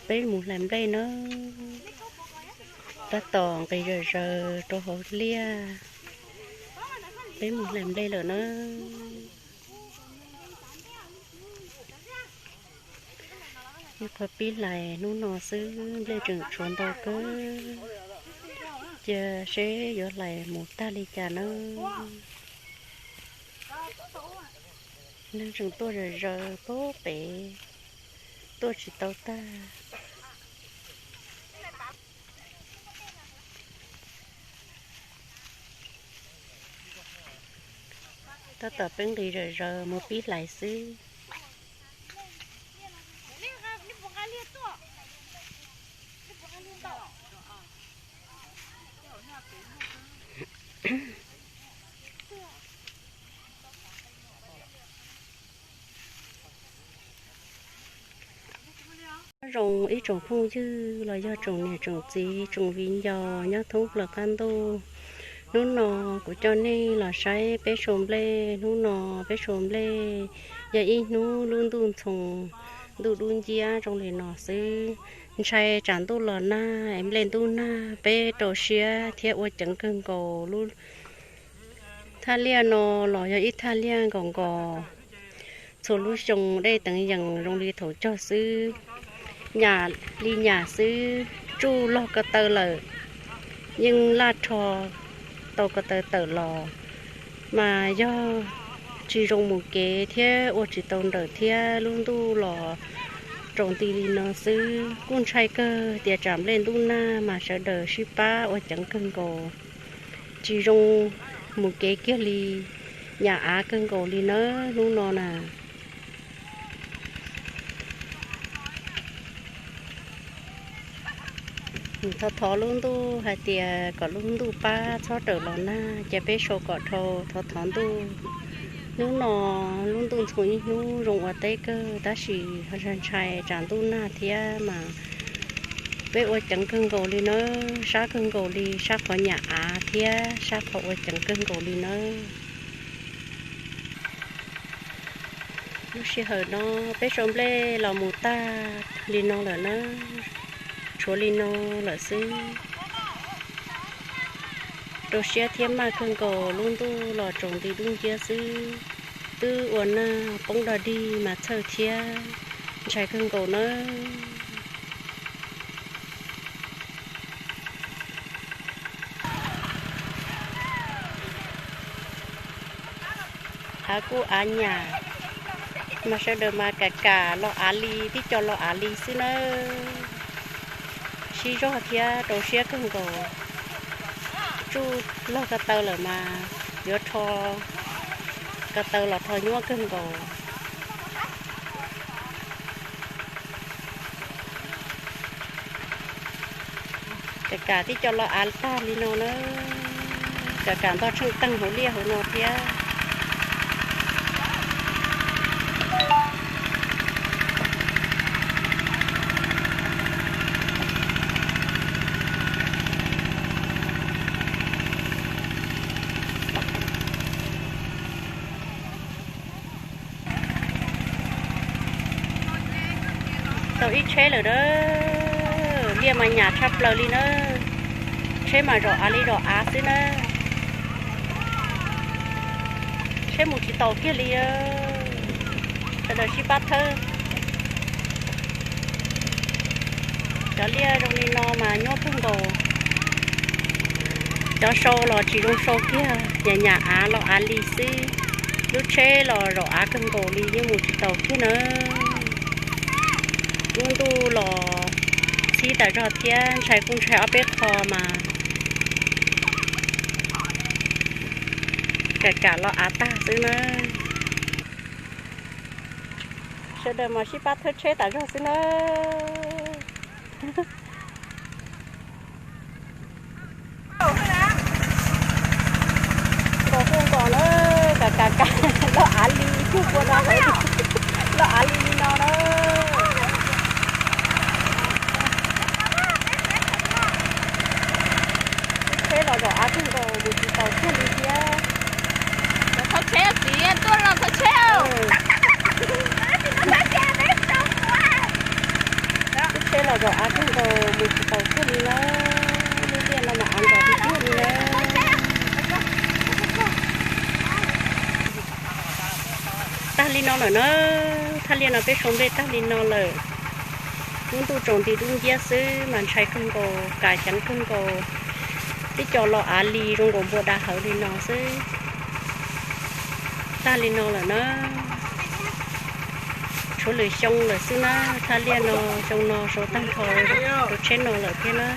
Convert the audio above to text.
Peb mus hlais nplej nawb. Tab tom nqis zom zaws rau hauv liaj. Peb mus hlais nplej lawm nawb. Ib qho pib hlais hnub no xwb nplej tseem tshuav ntau kawg. Cia seb yuav hlais mus tag li cas nawb. Neeg tseem tuaj zom zaws pem pem, tuaj tsis tau tag. Tab tom peb nqis zom zaws mus pib hlais xwb. Nyob zoo ib tsoom phooj ywg los yog tsoom niam tsoom txiv tsoom viv ncaus nyob thoob plaws qab ntuj. Hnub no kuv coj nej los saib peb sau nplej. Hnub no peb sau nplej yog ib hnub lub ntuj ntxhoo, ntuj dub nciab zoo li no xwb. Ntshai tsam ntuj los nag es nplej ntub nag peb rau siab thiab ua ceev kawg nkaus. Lub thaj liaj no los yog ib thaj liaj nkaus nkaus. Txhua lub xyoo dej teev yees zoo li thaum cog xwb, nyam li nyam xwb, tsuj log ko taw lawm, yeej laj rho tau ko taw tawm los, mas yog tsis zoo mus kev thiab ua tsis tau nrawm thiab lub ntuj los raus nti li no xwb. Kuj ntshai kawg tias tsam nplej ntub nag mas sawv daws sib pab ua ceev kawg nkaus, tsis zoo mus kev kiag li, nyam av kawg nkaus li nawb hnub no na. Thov thov lub ntuj hais tias kom lub ntuj pab txhob raws los nag, ces peb sau kom dhau, thov thov ntuj. Hnub no lub ntuj ntxhoo ib hnub zoo ua teb kawg, tab sis ntshai tsam ntuj nag thiab mas peb ua ceev kawg nkaus li nawb, sab kawg nkaus li, sab qhov nyam av thiab sab qhov ua ceev kawg nkaus li nawb. Lub sij hawm no peb sau nplej los mus tag li no lawm na, tshuav li no lawm xwb. Rau siab thiab maj kawg nkaus, lub ntuj los tsaus nti dub nciab xwb, twb ua nag poob dog dig mas txhawj thiab ntshai kawg nkaus nawb. Av kuj av nyam, mas sawv daws mas kam kam los av li, tib co los av li xwb nawb. Sib zog thiab rau siab kawg nkaus. Tsuj log ko taw lawm mas yuav rho ko taw los rho nyuaj kawg nkaus. Kam kam tib co los av tag li no na, kam kam ntog tsheej teeg hauv liaj hauv no thiab. Tau ib tsheb lawm na, liaj mas nyam tshaj plaws li na, tsheb mas zom av li zom av xwb na. Tsheb mus tsis taus kiag li, sawv daws sib pab thawb. Cov liaj zoo li no mas nyuaj kawg nkaus. Cov sau los tsis zoo sau kiag, nyam nyam av los av li xwb. Lub tsheb los zom av kawg nkaus li yeej mus tsis taus kiag na. Lub ntuj los txhib tas zog thiab ntshai kuj ntshai ob peb qho mas kam kam los av tag xwb na. Sawv daws mas sib pab thawb tsheb tas zog xwb na. Nkaus kuj nkaus na, kam kam kam los av li, kuj ua no los av li li no na. Tsheb los zom av kawg nkaus mus tsis taus kiag li thiab. Thauj tsheb, txiv tuaj los thauj tsheb. Lub tsheb los Zaum av kawg nkaus mus tsis taus tuaj li na, lub liaj no mas av nrog tiag tiag li na. Tag li no lawm na, thaj liaj no peb sau nplej tag li no lawm. Lub ntuj tsaus nti dub nciab xwb mas ntshai kawg nkaus, kam ceev kawg nkaus, tib co los av li zoo nkaus npua da hawv li no xwb. Tag li no lawm na, tshuav lwm xyoo lawm xwb na, thaj liaj no xyoo no sau tag nrho rau tsheb no lawm thiab na.